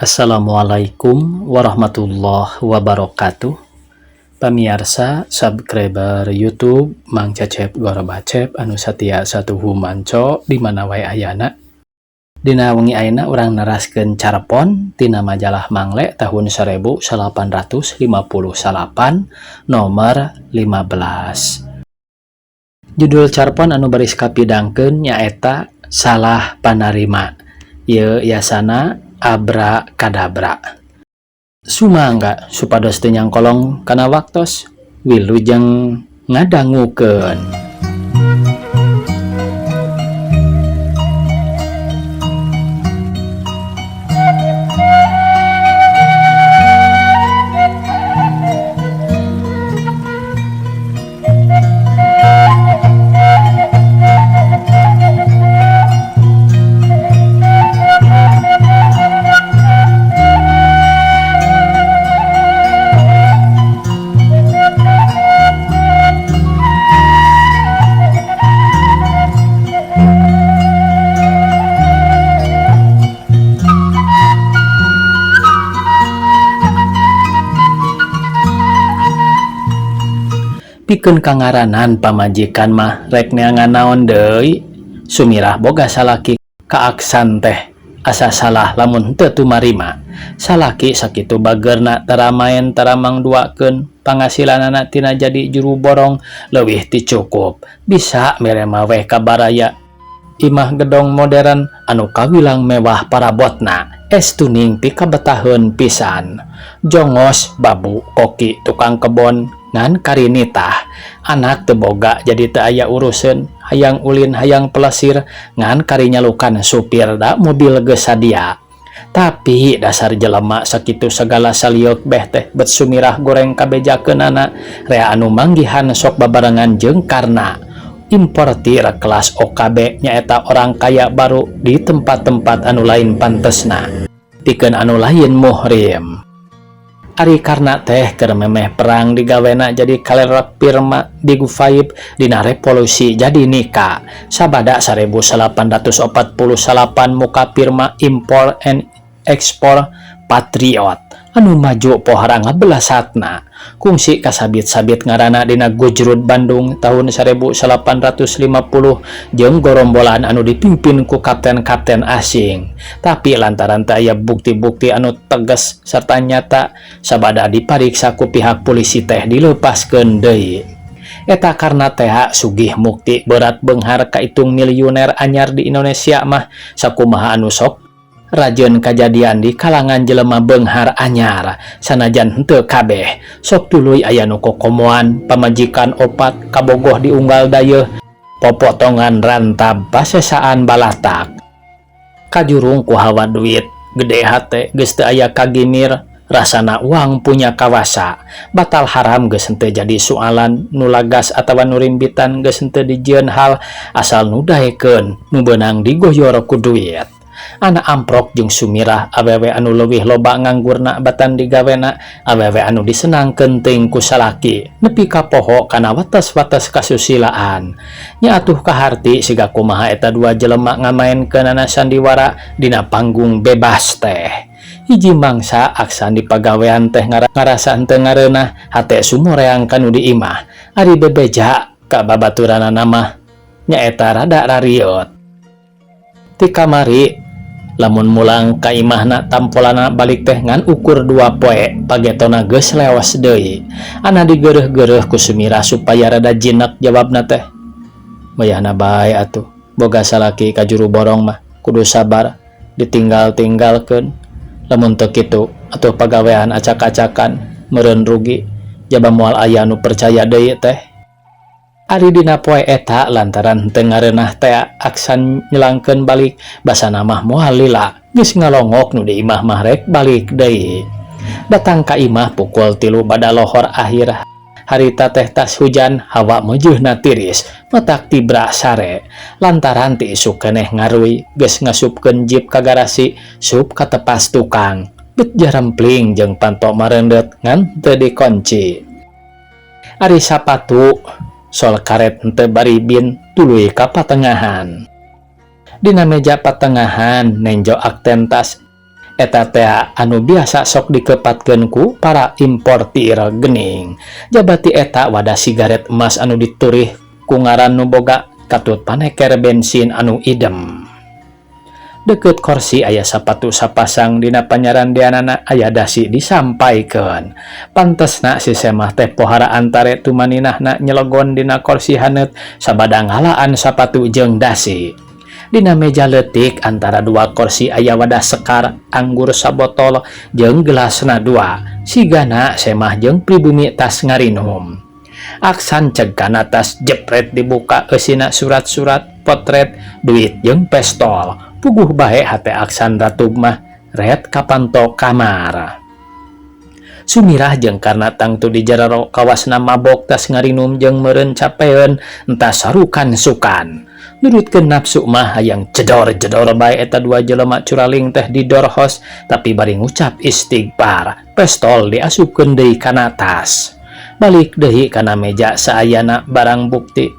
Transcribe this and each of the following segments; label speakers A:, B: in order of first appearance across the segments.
A: Assalamualaikum warahmatullahi wabarakatuh. Pamiarsa subscriber YouTube Mang Cecep Gorobacep anu satia satuhu manco di mana wae ayana. Dina wengi ayeuna urang neraskeun carpon tina majalah Mangle tahun 1859 nomor 15. Judul carpon anu baris kapidangkeun nyaeta Salah Panarima. Ieu yasana Abra Kadabra. Sumangga supados teu nyangkolong kana waktos, wilujeng ngadangukeun. Pikeun kangaranan pamajikan mah rek neangan naon deui, Sumirah boga salaki ka Aksan teh asa salah lamun henteu tumarima. Salaki sakitu bageurna tara maen tara mangduakeun, pangasilanana tina jadi juru borong leuwih ti cukup, bisa mere maweh ka baraya. Imah gedong modern anu kawilang mewah parabotna, estuning pikabetaheun pisan. Jongos babu koki tukang kebon ngan karinitah, anak teu boga jadi teu aya uruseun, hayang ulin hayang pelesir ngan karinyalukan supir da mobil geus sadia. Tapi dasar jelema sakitu sagala salieuk beh teh bet Sumirah goreng kabejakeunana, rea anu manggihan sok babarengan jeung Karna. Importir kelas OKB nyaeta orang kaya baru di tempat-tempat anu lain pantesna, pikeun anu lain muhrim. Ari Karna teh keur memeh perang digawena jadi kalerek firma Big Five dina revolusi jadi nikah. Sabada 1848 muka firma impor and ekspor Patriot anu maju pohara ngabelasatna. Kungsi kasabit-sabit ngaranna dina Gujrud Bandung tahun 1850 jeung gorombolan anu dipimpin ku kapten-kapten asing. Tapi lantaran teu aya bukti-bukti anu tegas serta nyata, sabada dipariksa ku pihak polisi teh dilepaskeun deui. Eta Karna teh sugih mukti berat beunghar kaitung miliuner anyar di Indonesia mah sakumaha anu sok rajeun kajadian di kalangan jelema beunghar anyar sanajan henteu kabeh sok tuluy aya nu kokomoan pamajikan opat kabogoh diunggal dayeuh popotongan rantab pasesaan balatak kajurung ku hawa duit gede hate geus teu aya kagimir rasana uang punya kawasa batal haram geus henteu jadi soalan nu lagas atawa nu rimbitan geus henteu dijieun hal asal nu daekeun nu beunang digoyor ku duit. Anak amprok jeung Sumirah awewe anu leuwih loba nganggurna batan digawena, awewe anu disenangkeun teuing ku salaki nepi ka poho kana wates-wates kasusilaan. Nya atuh kaharti siga kumaha eta dua jelema ngamaenkeunana sandiwara dina panggung bebas teh. Hiji mangsa Aksan di pagawean teh ngarasa henteu ngareunah, hate sumoreang kanu di imah. Ari bebeja ka babaturanana mah nyaeta rada rariot. Ti kamari lamun mulang ka imahna tampolana balik teh ngan ukur 2 poe pagetona geus lewas deui. Ana digeureuh-geureuh ku Sumirah supaya rada jinak jawabna teh. Wayahna bae atuh boga salaki ka juru borong mah kudu sabar ditinggal-tinggalkeun. Lamun teu kitu atuh pagawean acak-acakan meureun rugi jaba moal aya nu percaya deui teh. Ari dina poe eta lantaran teu ngareunah teh Aksan nyelangkeun balik basana mah moal lila geus ngalongok nu di imah mah rek balik deui. Datang ka imah pukul 3 bada lohor akhir harita teh tas hujan hawa meujeunna tiris matak tibra sare lantaran ti isuk keneh ngaruy geus ngasupkeun jeep ka garasi sup katepas tukang bet jarempling jeung panto marendet ngan teu dikunci. Ari sapatu sol karet henteu baribin tuluy ka patengahan. Dina meja patengahan nenjo akten tas Eta tea anu biasa sok dikepatkeun ku para importir gening. Jaba ti eta wadah sigaret emas anu diturih ku ngaran nu boga katut paneker bensin anu idem. Deukeut korsi aya sapatu sapasang, dina panyarandeanana aya dasi disampaikeun. Pantesna si Semah teh poharaan tare tumaninahna nyelegon dina korsi haneut sabada ngalaan sapatu jeung dasi. Dina meja leutik antara dua korsi aya wadah sekar anggur sabotol jeung gelasna dua. Sigana Semah jeung pribumi tas ngarinum. Aksan ceg kana tas, jepret dibuka, eusina surat-surat, potret, duit jeung pestol. Puguh bae hate Aksan ratub mah ret kapanto kamar. Sumirah jeung Karna tangtu di jarero, kawasna mabok, tas ngarinum jeung meureun capeun entas sarukan-sukan. Nurutkeun nafsu mah hayang jedor-jedor bae eta dua jelema curaling teh di dorhos, tapi bari ngucap istighfar, pestol diasupkeun deui kana tas. Balik deui kana meja saayana barang bukti.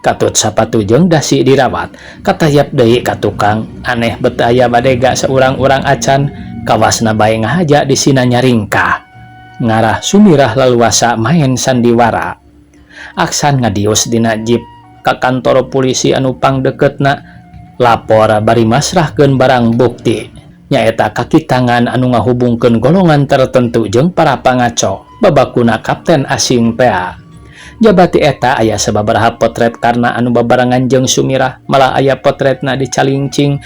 A: Katut sapatu jeung dasi dirawat, katayap deui ka tukang. Aneh bet aya badega saurang-urang acan, kawasna bae ngahaja disina nyaringkah. Ngarah Sumirah laluasa maen sandiwara. Aksan ngadius dina jeep ka kantor polisi anu pangdeukeutna, lapor bari masrahkeun barang bukti. Nyaeta kaki tangan anu ngahubungkeun golongan tertentu jeung para pangaco, babakuna kapten asing tea. Jaba ti eta aya sababaraha potret Karna anu babarengan jeung Sumirah, malah aya potretna dicalincing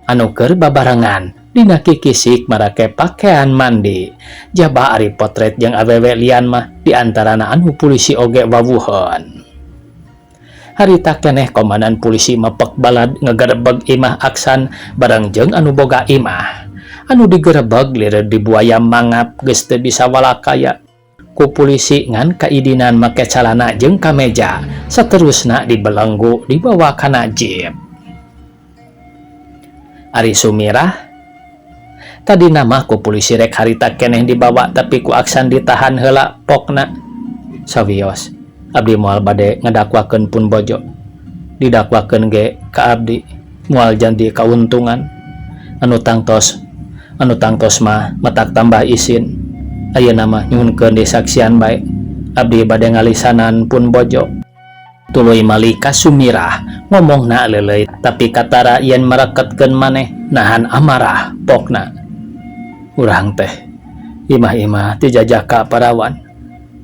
A: anu keur babarengan dina kikisik marake pakean mandi. Jaba ari potret jeung awewe lian mah diantarana anu polisi oge wawuheun. Harita keneh komandan polisi mepek balad ngegerebeg imah Aksan bareng jeung anu boga imah. Anu digerebeg lireud dibuaya mangap, geus teu bisa walakaya ku polisi ngan kaidinan make calana jeung kameja, saterusna dibelenggu dibawa kana jeep. Ari Sumirah tadi nama ku polisi rek harita keneh dibawa, tapi ku Aksan ditahan heula. Pokna, "Sawios, abdi moal bade ngedakwakeun pun bojo. Didakwakeun ge ka abdi moal janti kauntungan. Anu tangtos mah matak tambah isin. Ayeuna mah nyuhunkeun disaksian bae, abdi bade ngalisanan pun bojo." Tuluy malik ka Sumirah, ngomongna leuleuy tapi katara yen mereketkeun maneh nahan amarah. Pokna, "Urang teh imah-imah ti jajaka parawan,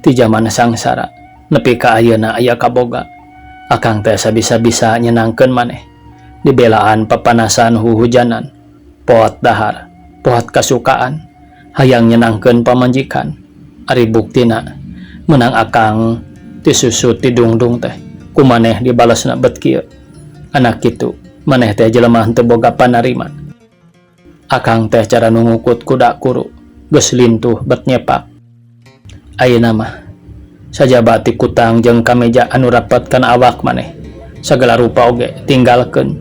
A: ti jaman sangsara nepi ka ayeuna aya kaboga. Akang teh sabisa-bisa nyenangkeun maneh, dibelaan papanasan huhujanan, poot dahar, poot kasukaan, hayang nyenangkeun pamajikan. Ari buktina menang akang ti susu ti dungdung teh ku maneh dibalesna bet kieu. Anak kitu maneh teh jelema henteu boga panarima. Akang teh cara nu ngukut kuda kuru, geus lintuh bet nyepak. Ayeuna mah sajaba ti kutang jeung kameja anu rapet kana awak maneh, sagala rupa oge tinggalkeun.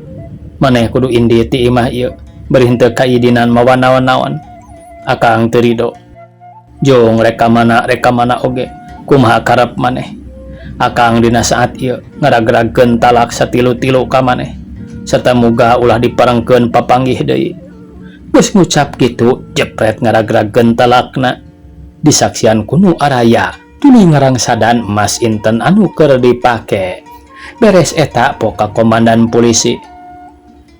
A: Maneh kudu indit ti imah ieu bari henteu kaidinan mawa naon-naon. Akang teu rido. Jong rek ka mana, rek ka mana oge kumaha karep maneh. Akang dina saat ieu ngaragragkeun talak satilu-tilu ka maneh serta muga ulah diparengkeun papanggih deui." Geus ngucap kitu, jepret ngaragragkeun talakna disaksian ku nu araya, tuluy ngarangsadan emas inten anu keur dipake. Beres eta pok ka komandan polisi,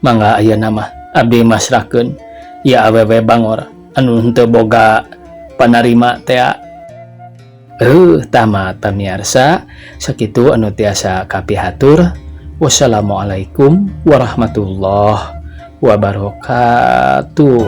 A: "Mangga, ayeuna mah abdi masrahkeun ieu awewe bangor anu henteu boga panarima tea." Tamat, pamiarsa. Sakitu anu tiasa kapihatur. Wassalamualaikum warahmatullahi wabarakatuh.